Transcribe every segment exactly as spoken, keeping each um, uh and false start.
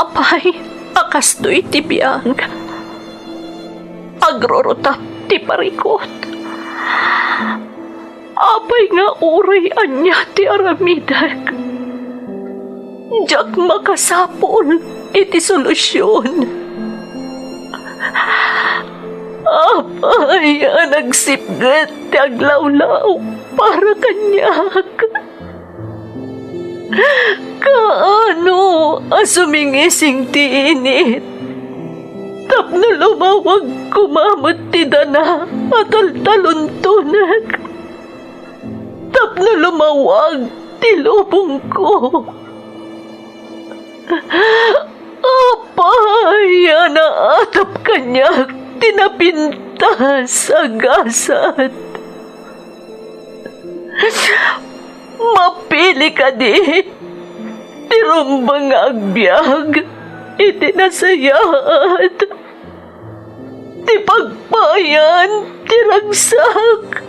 Apay a kastoy ti biag? Agrurutap ti parikut. Apay nga uray ania ti aramidek, diak makasapul iti solusion. Apay a nagsipget ti aglawlaw para kaniak? Kaano a sumingising ti init tapno lumawag koma met ti dana a taltaluntonek? Tapno lumawag ti lubongko. Apay a naatap kaniak ti napintas a gasat? Mapili kadi ti rumbeng nga agbiag iti nasayaat ti pagpayan ti ragsak.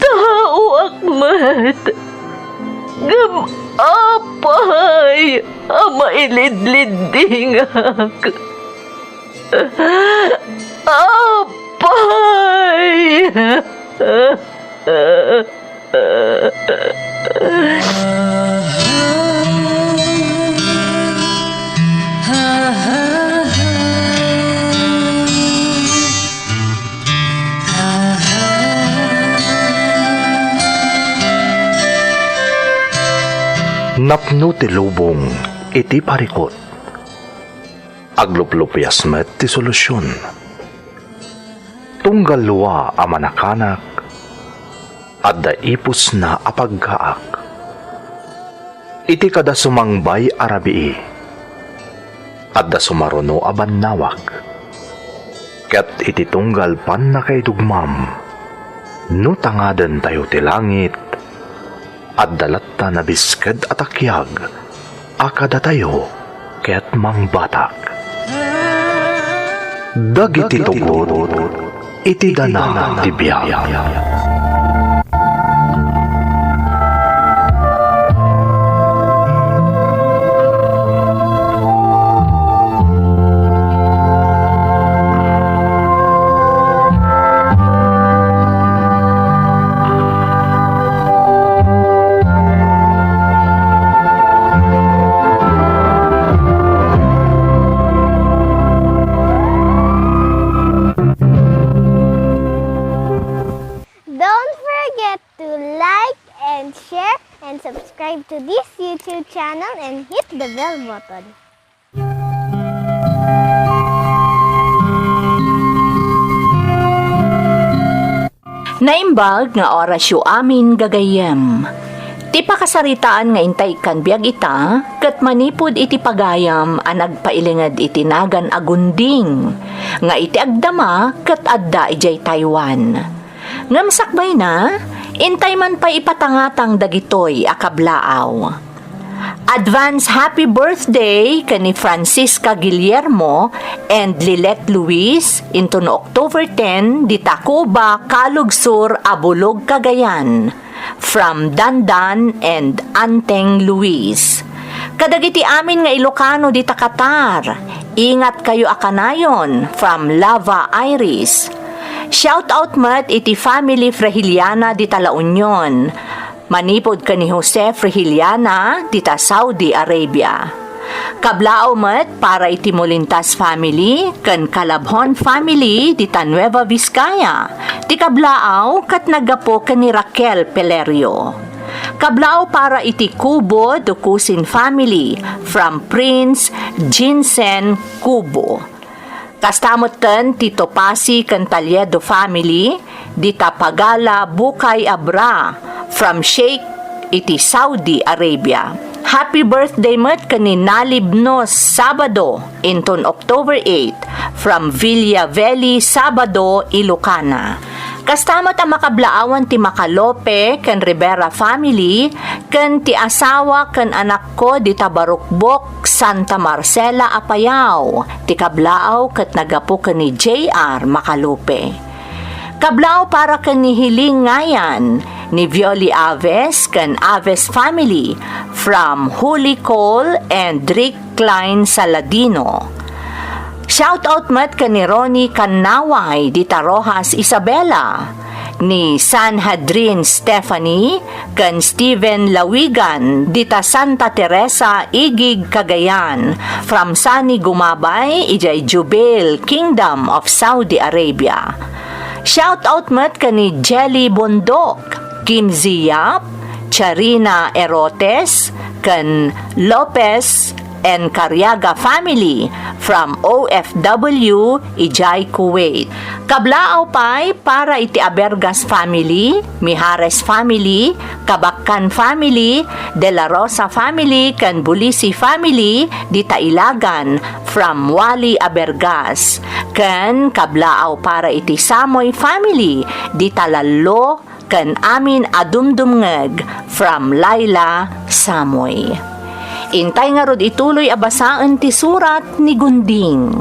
Taoak met, ngem apay a mailidliddingak? Apay! Napno ti lubong iti parikut. Agluplupias met ti solusion. Tunggal lua a manakanak, adda ipusna a paggaak. Iti kada sumangbay a rabii, adda sumaruno a bannawag. Ket iti tunggal pannakaidugmam, no tangadentayo ti langit, adda latta nabisked a takiag a kadatayo ket mangbatak. Dagiti tugot iti dana ti biag. Don't forget to like and share and subscribe to this YouTube channel and hit the bell button. Naimbag nga orasyo amin, gagayyem. Ti pakasaritaan nga intay ikkan biag ita, ket manipud iti pagayam a nagpailinged iti nagan a Gunding, nga iti agdama ket adda idiay Taiwan. Ngem sakbayna, intay man pay ipatangatang dagitoy a kablaaw. Advance happy birthday ken ni Francisca Guillermo and Lilet Luis inton October ten, di Tacuba, Calug Sur, Abulog, Cagayan. From Dandan and Anteng Luis. Kadagiti amin nga Ilocano dita Qatar, ingatkayo a kanayon, from Lava Iris. Shout out met iti family Frehiliana dita La Union. Manipud ken ni Jose Frehiliana dita Saudi Arabia. Kablaaw met para iti Molintas family ken Calabjon family dita Nueva Vizcaya. Ti kablaaw ket naggapu ken ni Raquel Pelerio. Kablaaw para iti Cubo Ducusin family from Prince Jinsen Cubo. Kasta metten ti Topasi ken Taliedo family, dita Pagala, Bukay, Abra, from Sheikh iti Saudi Arabia. Happy birthday met ken ni Nalib Nos Sabado inton October eight, from Villa Veli, Sabado, Ilocana. Kasta met a makablaawan ti Macalope ken Rivera family, ken ti asawa ken anakko dita Barukbok, Santa Marcela, Apayao. Ti kablaaw ket naggapu ken ni J R Macalope. Kablaaw para ken ni Hiling Ngayan, ni Violi Aves ken Aves family from Holy Cole and Rick Klein Saladino. Shoutout met ken ni Ronnie Kannaway dita Roxas, Isabela, ni Sanhedrin Stephanie ken Steven Lawigan dita Santa Teresa, Igig, Cagayan, from Sani Gumabay, idiay Jubail, Kingdom of Saudi Arabia. Shoutout met ken ni Jelly Bondok, Kim Ziyap, Charina Erotes, ken Lopez and Cariaga family from O F W idiay Kuwait. Kablaaw pay para iti Abergas family, Mijares family, Cabaccan family, De La Rosa family, ken Bulisi family, dita Ilagan, from Wali Abergas. Ken kablaaw para iti Samoy family, dita Lallo, ken amin a dumdumngeg, from Laila Samoy. Intay ngarud ituloy a basaen ti surat ni Gunding.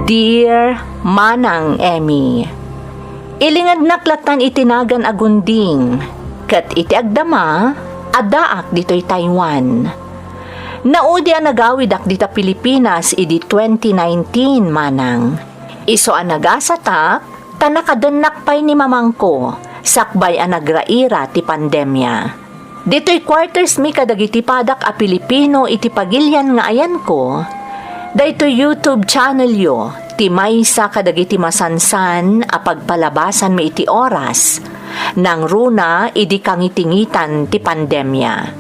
Dear Manang Emmy, ilingednak lattan iti nagan a Gunding, ket iti agdama, addaak ditoy Taiwan. Naudi a nagawidak dita Pilipinas idi twenty nineteen, Manang. Isu a nagasatak, ta nakadennak pay ni mamangko, sakbay a nagraira ti pandemia. Ditoy quarters mi kadagiti padak a Pilipino iti pagilian nga ayanko, daytoy YouTube channelyo ti maysa kadagiti masansan a pagpalabasanmi iti oras, nangruna idi kangitingitan ti pandemia.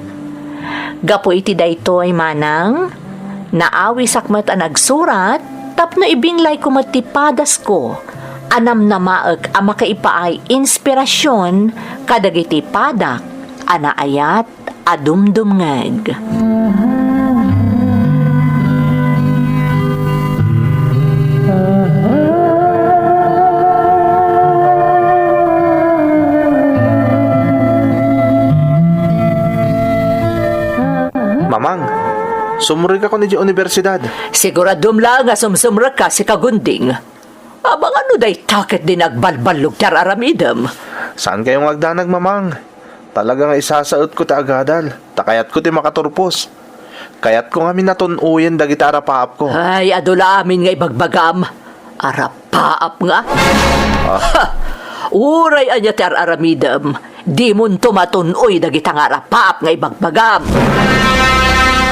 Gapu iti daytoy, Manang, naawisak met a nagsurat tapno ibinglayko met ti padasko a namnamaek a makaipaay inspirasyon kadagiti padak a naayat a dumdumngeg. Mamang, sumrekakon idiay universidad. Siguradom laeng a sumsumrekka, sika Gunding. Amangan no dayta ket di nagbalballog ti ar-aramidem. Saankayo nga agdanag, Mamang. Talaga nga isasaetko ti agadal, ta kayatko ti makaturpos. Kayatko ngamin a tun-oyen dagiti arapaapko. Ay, adu la amin nga ibagbagam. Arapaap nga? Ah. Ha! Uray ania ti ar-aramidem, dimonto matun-oy dagita nga arapaap nga ibagbagam.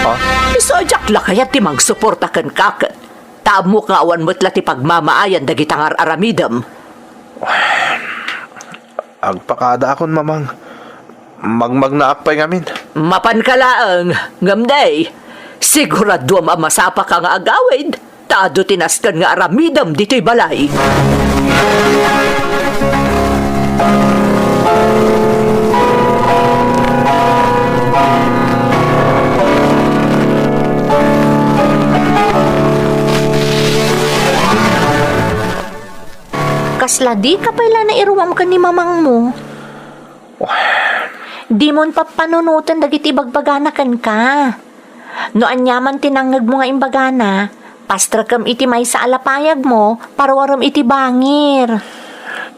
Ah? Isu a diak la kayat ti mangsuporta kenka ket ta ammok nga awan met la ti pagmamaayan dagita nga ar-aramidem. Agpakadaakon, Mamang. Magmagnaak pay ngamin. Mapanka laeng, ngem nay, siguraduam a masapaka nga agawid, ta adu ti nasken nga aramidem ditoy balay. Kasla dika pay la nairuam ken ni mamangmo? Dimon pappanunoten dagiti ibagbagana kenka. No aniaman ti nangngegmo nga imbagana, pastrekem iti maysa a lapayagmo, paruarem iti bangir.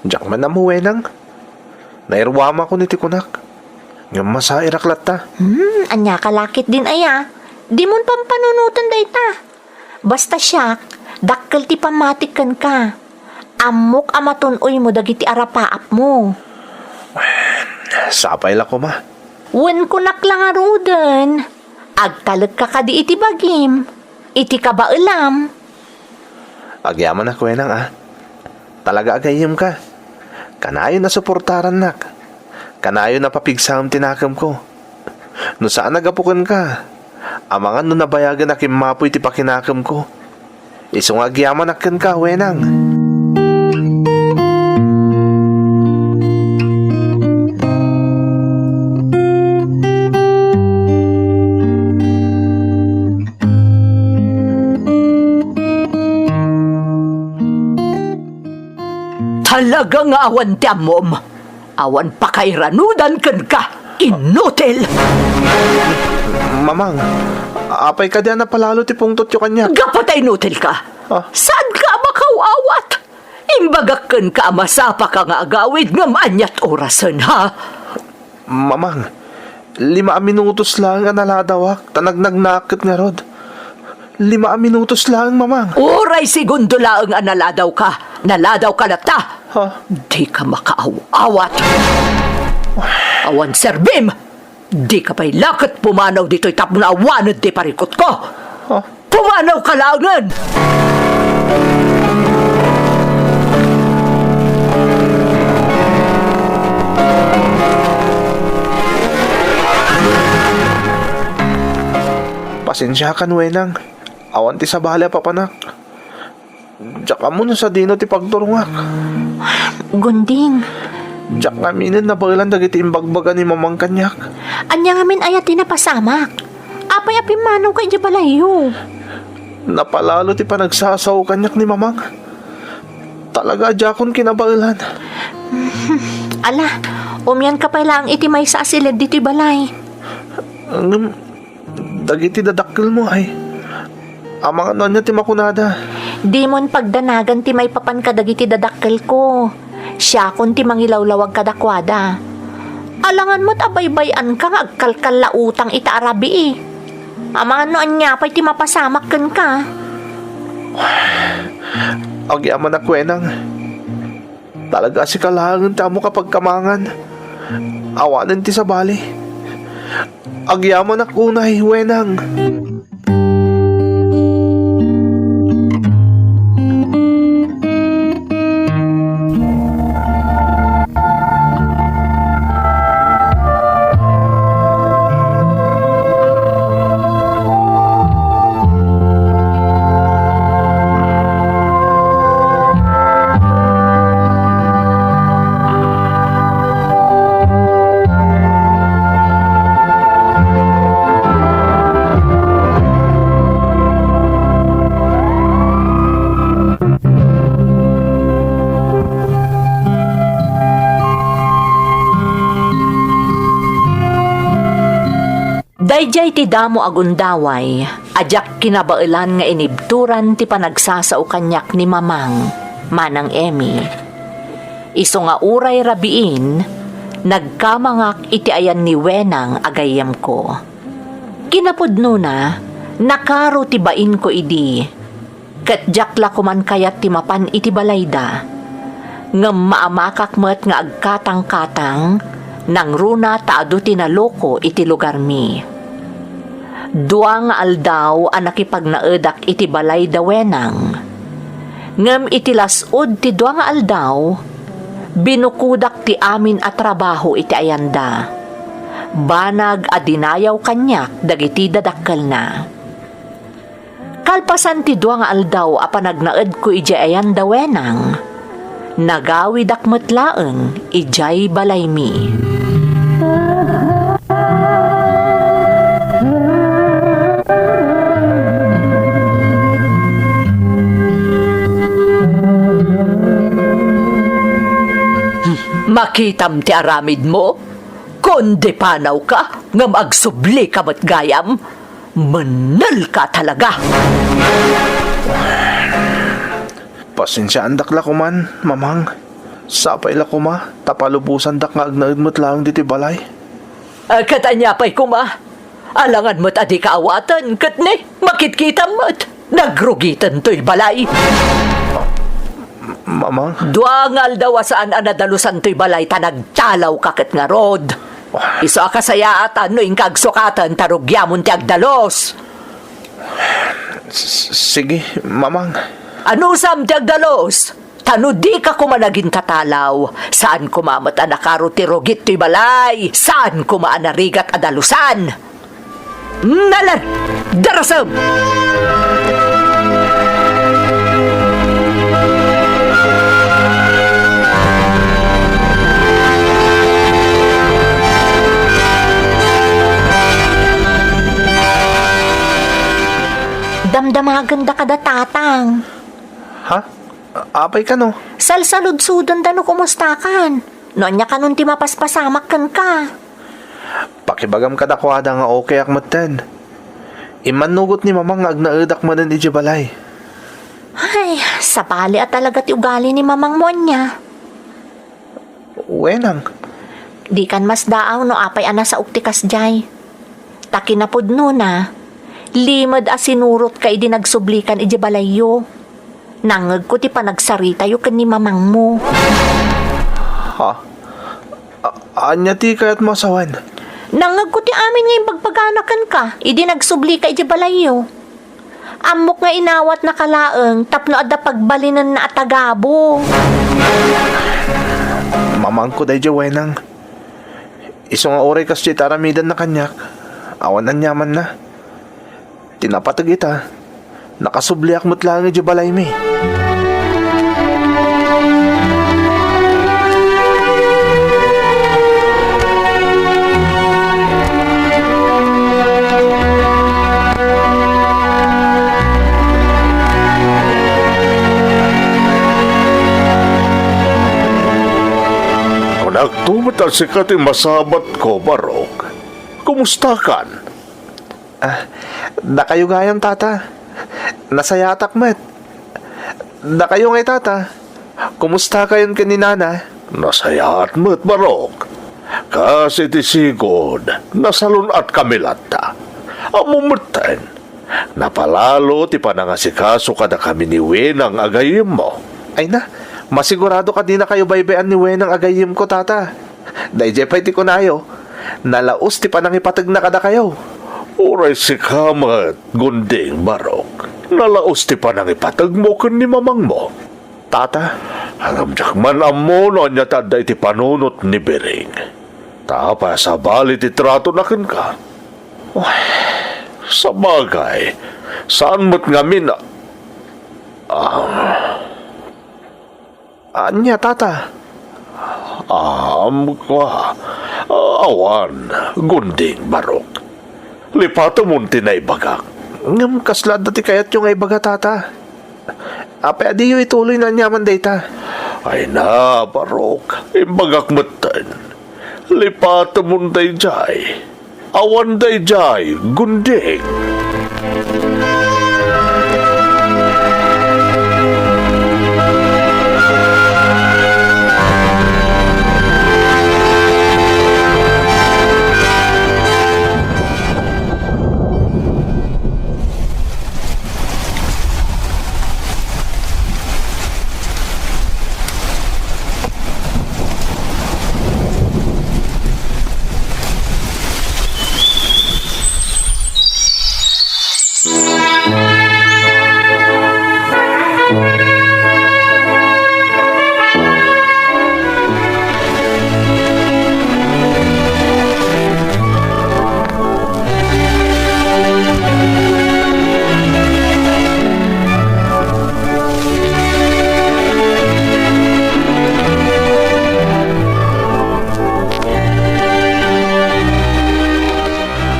Diak man ammo, Wenang. Nairuamakon iti kunak. Ngem masairak latta. Hmm, ania ka lakit din aya? Dimon pampanunoten dayta. Basta siak, dakkel ti pammatik kenka. Ammok a matun-oymo dagiti arapaapmo. Sapay la koma. Wen kunak la ngaruden, agtalekka kadi iti bagim, iti kabaelam? Agyamanak, Wenang, a. Talaga a gayyemka. Kanayon a suportarannak. Kanayon a papigsaem ti nakemko. No saan a gapu kenka, amangan no nabayagen a kimmapoy ti pakinakemko. Isu nga agyamanak kenka, Wenang. Talaga nga awan ti ammom. Awan pakairanudan kenka. Inutil! Mamang, apay kadi a napalalo ti pungtotyo kaniak? Gapu ta inutil ka. Ah. Saan ka a makaw-awat? Imbagak kenka a masapaka nga agawid ngem aniat orasen, ha? Mamang, lima a minutos laeng a naladawak, ta nagnagnaak ket ngarud. Lima a minutos laeng, Mamang. Uray segundo laeng a naladawka, naladawka latta. Ha? Dika makaaw-awat. Awan serbim! Dika pay la ket pumanaw ditoy tapno awaned ti parikutko. Ha? Pumanawka laengen! Pasensiakan, Wenang. Awan ti sabali a papanak. Diak ammo no sadino ti pagturongak. Gunding. Diak ngaminen nabaelan dagiti imbagbaga ni Mamang kaniak. Ania ngamin aya ti napasamak? Apay a pimmanawka idiay balayyo? Napalalo ti panagsasao kaniak ni Mamang. Talaga a diakon kinabaelan. Ala, umianka pay laeng iti maysa a siled ditoy balay. Ngem, dagiti dadakkelmo ay, amangan no ania ti makunada. Dimon pagdanagan ti maipapan kadagiti dadakkelko. Siakon ti mangilawlawag kadakuada. Alangan met a baybay-anka nga agkalkallautang ita a rabii. Amangan no ania pay ti mapasamak kenka. Agyamanak, Wenang. Talaga a sika laengen ti ammok a pagkamangan. Awanen ti sabali. Agyamanak unay, Wenang. Daydiay ti damo a gundaway a diak kinabaelan nga inibturan ti panagsasao kaniak ni Mamang, Manang Emmy. Isu nga uray rabiin, nagkamangak iti ayan ni Wenang a gayyemko. Kinapudnona, nakaro ti bainko idi, ket diak la koman kayat ti mapan iti balayda. Ngem maamakak met nga agkatangkatang, nangruna ta adu ti naloko iti lugarmi. Dua nga aldaw a nakipagnaedak iti balay da Wenang. Ngem iti las-ud ti dua nga aldaw, binukodak ti amin a trabaho iti ayanda. Banag a dinayaw kaniak dagiti dadakkelna. Kalpasan ti dua nga aldaw a panagnaedko idiay ayan da Wenang, nagawidak met laeng idiay balaymi. Makitam ti aramidmo? Kundi panawka, ngem agsublika met gayam. Mennelka talaga! Pasensiaandak la koman, Mamang. Sapay la koma, ta palubosandak nga agnaed met laeng ditoy balay. Ah, ket ania pay koma? Alangan met a dika awaten, ket ne, makitkitam met. Nagrugiten toy balay. Mamang? Dua nga aldaw a saan a nadalusan toy balay ta nagtalawka ket ngarud. Isu a kasayaatan no inka agsukaten ta rugiamon ti agdalus. S-, sige, Mamang. Anusam ti agdalus? Ta no dika koma nagintatalaw, saan koma met a nakaro ti rugit toy balay, saan koma a narigat a dalusan. Naler! Darasem! Damdamagen da kada tatang. Ha? Apay kano? Salsaludsodenda no kumustakan. No ania kanon ti mapaspasamak kenka. Pakibagam kadakuada nga okayak metten. Immannugot ni Mamang nga agnaedak manen idiay balay. Ay, sabali a talaga ti ugali ni mamangmo ania. Wenang. Dikan masdaaw no apay a nasaok ti kasdiay. Ta kinapudnona, limed a sinurotka idi nagsublikan idiay balayyo. Nangngegko ti panagsaritayo ken ni mamangmo. Ha? A-, ania ti kayatmo a sawen? Nangngegko ti amin nga imbagbaganaka kenka idi nagsublika idiay balayyo. Ammok nga inawatnaka laeng tapno adda pagbalinenna a tagabu. Mamangko daydiay, Wenang. Isu nga uray kasdiay ti aramidenna kaniak, awan aniamanna. Ti napateg ita, nakasubliak met laeng idiay balaymi. Kunakto met a sika ti masabatko, Barok. Kumustakan? Ah, dakayo gayam, Tata. Nasayaatak met. Dakayo ngay, Tata. Kumustakayon ken ni Nana? Nasayaat met, Barok. Kas iti sigud, nasalun-atkami latta. Ammom metten, napalalo ti panangasikaso kadakami ni Wenang a gayyemmo. Ay na, masigurado a dinakayo baybay-an ni Wenang a gayyemko, Tata. Daydiay pay ti kunayo, nalaus ti panangipategna kadakayo. Uray sika met, Gunding, Barok, nalaus ti panangipategmo ken ni mamangmo. Tata. Ngem diak man ammo no ania ti adda iti panunot ni Biring. Ta apay a sabali ti tratona kenka? Uy, sabagay, saan met ngamin a, ah, Ania, Tata? Am, kua. Awan, Gunding, Barok. Lipatemon ti naibagak. Ngem kasla adda ti kayatyo nga ibaga, Tata? Apay a diyo ituloy no aniaman dayta? Ay na, Barok. Imbagak metten. Lipatemon daydiay. Awan daydiay, Gunding.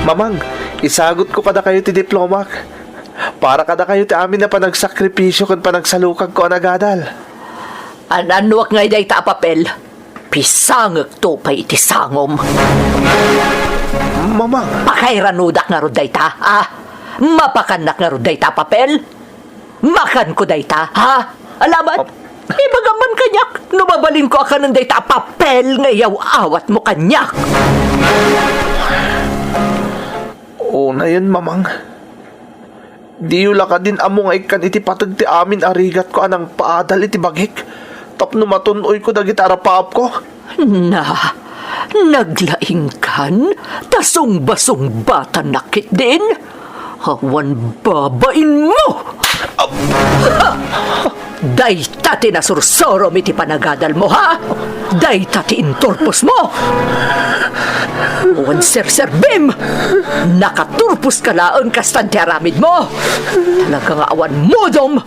Mamang, isagutko kadakayo ti diplomak. Para kadakayo ti amin a panagsakripisio ken panagsalukagko a nagadal. An-annuak ngay dayta a papel? Pisangekto pay iti sangom. Mamang! Pakairanudak ngarud dayta, a? Mapakannak ngarud dayta a papel? Makanko dayta, ha? Alabat, Ap- ibagam man kaniak no mabalinko a kanen dayta a papel nga iyaw-awatmo kaniak. Unayen, Mamang. Diyo la kadin ammo nga ikkan iti pateg ti amin a rigatko a nangpaadal iti bagik tapno matun-oyko dagiti arapaapko? Na, naglaingkan ta sungba-sungbatanak ketdin? Awan babainmo! Dayta ti nasursurom iti panagadalmo, ha? Dayta ti inturposmo? Awan serserbim! Nakaturposka laeng kastan ti aramidmo! Talaga nga awan modom!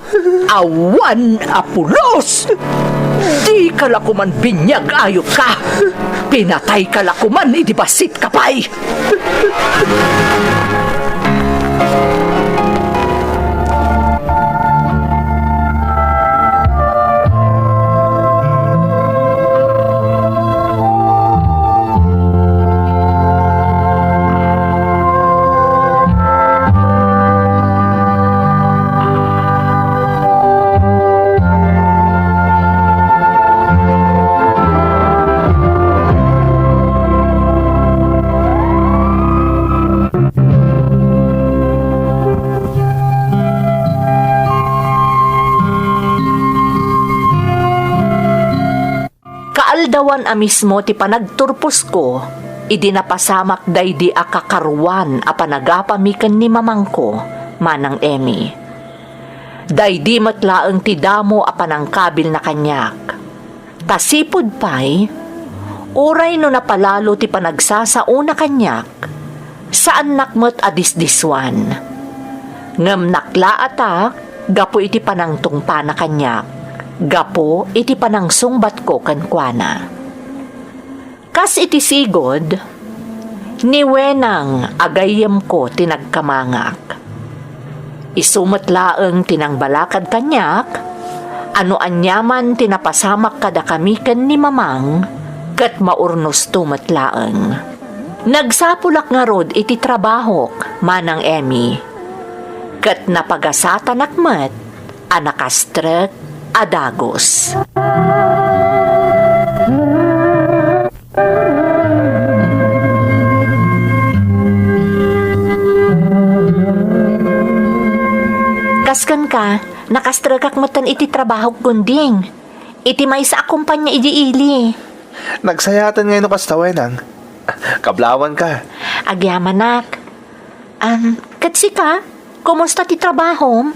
Awan a pulos! Dika la koman biniag, ayupka! Pinatayka la koman idi bassit ka pay! Awan a mismo ti panagturposko idi napasamak daydi a kakaruan a panagapami ken ni mamangko, Manang Emmy. Daydi met laeng ti damo a panangkabilna kaniak. Ta sipud pay, uray no napalalo ti panagsasaona kaniak, saannak met a disdiswan. Ngem naklaatak gapu iti panangtungpana kaniak, gapu iti panangsungbatko kenkuana. Kas iti sigud, ni Wenang a gayyemko ti nagkamangak. Isu met laeng ti nangbalakad kaniak, a no aniaman ti napasamak kadakami ken ni Mamang, ket maurnosto met laeng. Nagsapulak ngarud iti trabahok, Manang Emmy, ket napagasatanak met a nakastrek a dagus. Kas kenka, nakastrekak metten iti trabahok, Gunding. Iti maysa a kompania idi ili. Nagsayaat ngay no kasta, Wenang. Kablawanka. Agyamanak. Am, ket sika? Kumusta ti trabahom?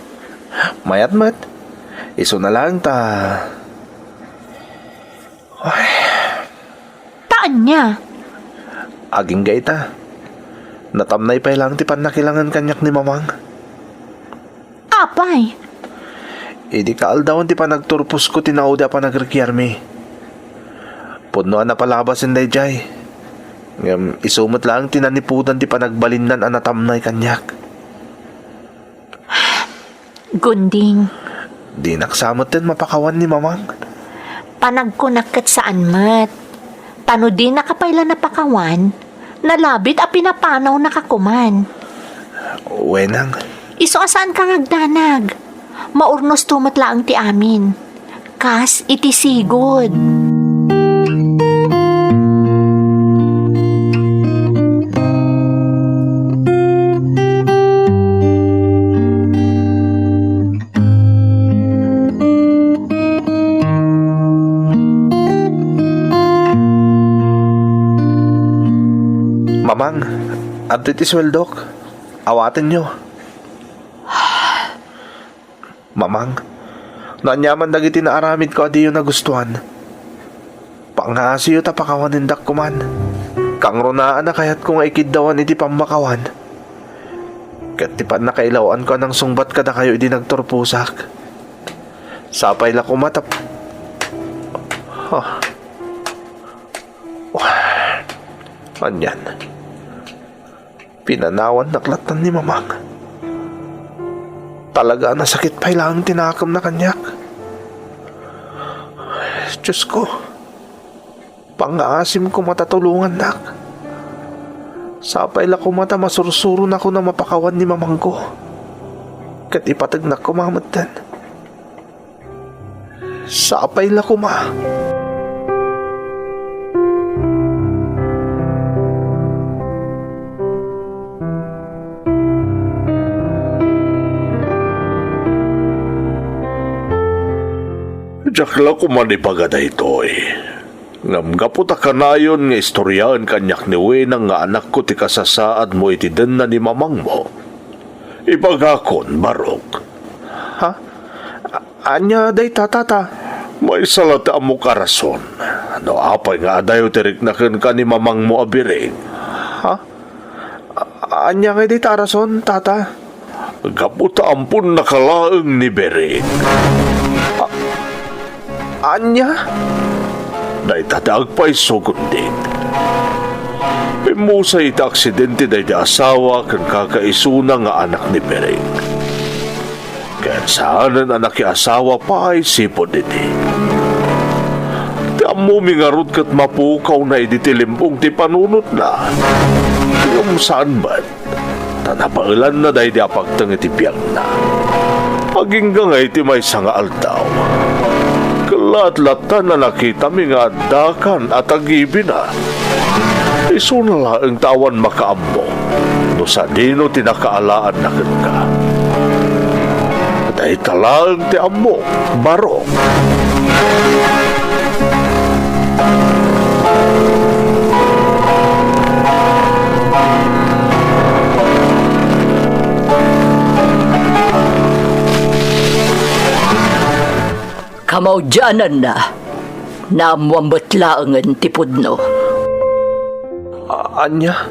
Mayat met. Isuna laeng ta. Ay. Ta ania? Agingga ita. Natamnay pay laeng ti pannakilangen kaniak ni Mamang. Apay? Idi kaaldawen ti panagturposko ti naudi a panagrikiarmi. Pudno a napalabasen daydiay. Ngem isu met laeng ti nanipudan ti panagbalinnan a natamnay kaniak. Gunding. Dinak sa metten mapakawan ni Mamang. Panagkunak ket saan met. Ta no dinaka pay la napakawan, nalabit a pinapanawnaka koman. Wenang. Isu a saanka nga agdanag. Maurnosto met laeng ti amin. Kas iti sigud. Mamang, adtoy ti sueldok. Awatenyo. Mamang, no aniaman dagiti naaramidko a diyo nagustuan, pangaasiyo ta pakawanendak koman. Kangrunaan a kayatko nga ikiddawan iti pammakawan. Ket ti pannakailaw-anko a nangsungbat kadakayo idi nagturposak. Sapay la koma ta, ah. Anian? Pinanawannak lattan ni Mamang. Talaga a nasakit pay laeng ti nakemna kaniak. Diosko, pangngaasim koma ta tulongannak. Sapay la koma ta masursuronakon a mapakawan ni mamangko. Ket ipategnak koma metten. Sapay la koma. Diak la koma ibaga daytoy. Ngem gapu ta kanayon nga istoriaen kaniak ni Wenang nga anakko ti kasasaadmo iti denna ni mamangmo, ibagakon, Barok. Ha? A-, ania dayta, Tata? Maysa la ti ammok a rason no apay nga adayo ti rikna kenka ni mamangmo a Biring. Ha? A-, ania ngay dayta a rason, Tata? Gapu ta amponnaka laeng ni Biring. A-, ania? Dayta ti agpayso, Gunding. Pimmusay iti aksidente daydi asawa ken kakaisuna nga anak ni Biring. Ket saanen a nakiasawa pay sipud idi. Ti ammomi ngarud ket mapukawna idi ti limbong ti panunotna. Ngem saan met, ta nabaelanna daydi a pagteng iti biagna. Agingga ngay ti maysa nga aldaw, kellaat latta a nakitami nga addakan a tagibina. Isuna laeng ta awan makaammo no sadino ti nakaalaanna kenka. Dayta laeng ti ammok, Barok. Maudiananna, naammoam met laengen ti pudno. A-, ania?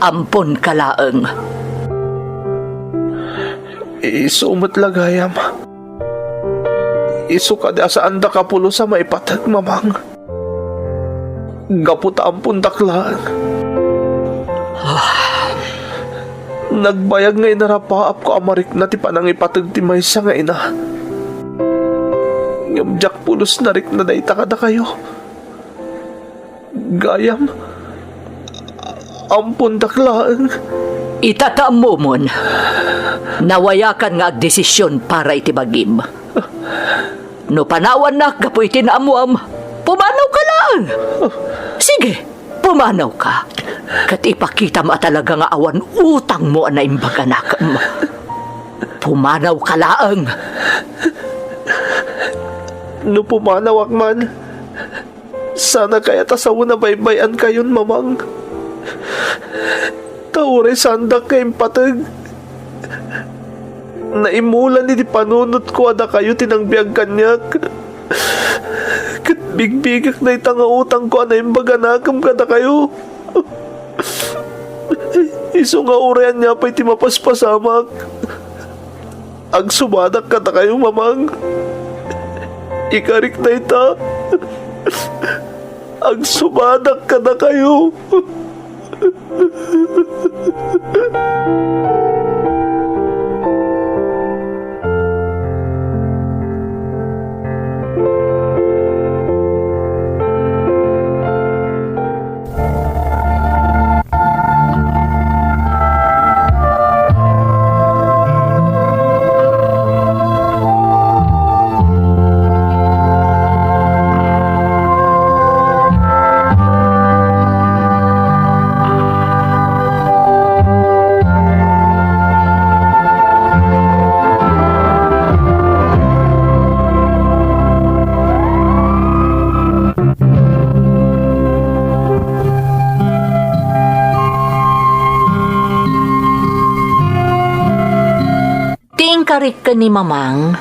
Amponka laeng. Isu met la gayam. Isu kadi a saandaka pulos a maipateg, Mamang. Gapu ta ampondak laeng. Nagbayag nga inarapaapko a marikna ti panangipateg ti maysa nga ina. Ngem diak pulos narikna dayta kadakayo. Gayam, ampondak laeng. Ita ta ammomon, nawayakan nga agdesision para iti bagim. No panawannak gapu iti naammoam, pumanawka laeng. Sige, pumanawka. Ket ipakitam a talaga nga awan utangmo a naimbag a nakem. Pumanawka laeng. No pumanawak man, sana kayat a sawen a baybay-ankayon, Mamang. Ta uray saandak nga impateg, naimulan iti panunotko a dakayo ti nangbiag kaniak. Ket bigbigak dayta nga utangko a naimbag a nakem kadakayo. Isu nga uray ania pay ti mapaspasamak, agsubadak kadakayo, Mamang. Ikarik dayta. Agsubadak kadakayo. Ti inkarik ken ni Mamang,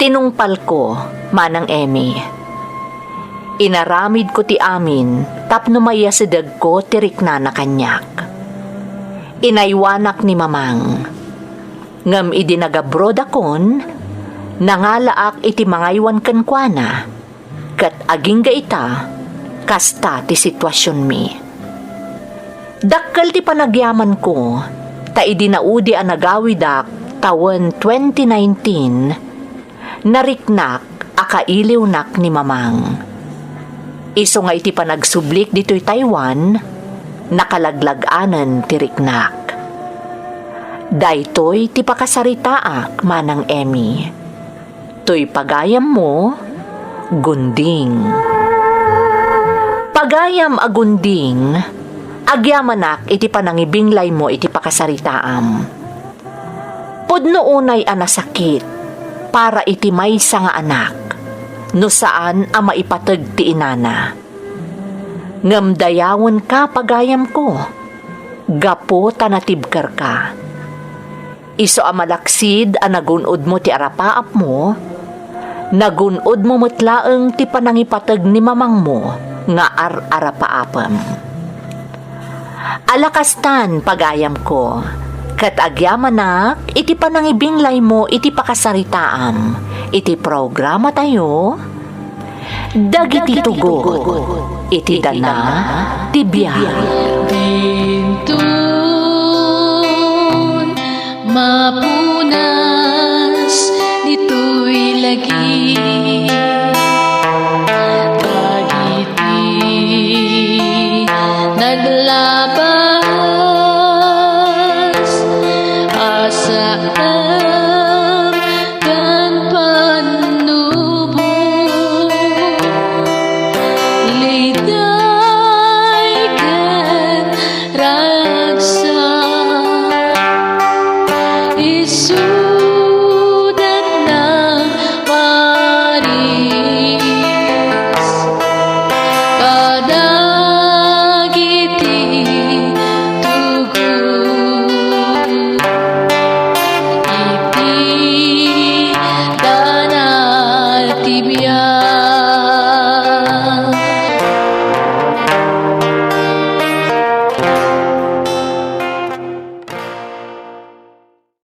tinungpalko, Manang Emmy. Inaramidko ti amin tapno maiyasidegko ti riknana kaniak. Inaywanak ni Mamang. Ngem idi nagabrodakon, nangalaak iti mangaywan kenkuana. Ket agingga ita, kasta ti situasionmi. Dakkel ti panagyamanko, ta idi naudi a nagawidak tawen twenty nineteen, nariknak a kailiwnak ni Mamang. Isu nga iti panagsublik ditoy Taiwan, nakalag-lag-anen ti riknak. Daytoy ti pakasaritaak, Manang Emmy. Toy pagayammo, Gunding. Pagayam a Gunding, agyamanak iti panangibinglaymo iti pakasaritaam. Pudno unay a nasakit para iti maysa nga anak no saan a maipateg ti inana. Ngem dayawenka, pagayamko, gapu ta natibkerka. Isu a malaksid a nagun-odmo ti arapaapmo, nagun-odmo met laeng ti panangipateg ni mamangmo nga ar-arapaapem. Ala kastan, pagayamko, ket agyamanak iti panangibinglaymo iti pakasaritaam iti programatayo, Dagiti Tugot iti Dana ti Biag. Dinton mapunas ditoy lagip dagiti nagla-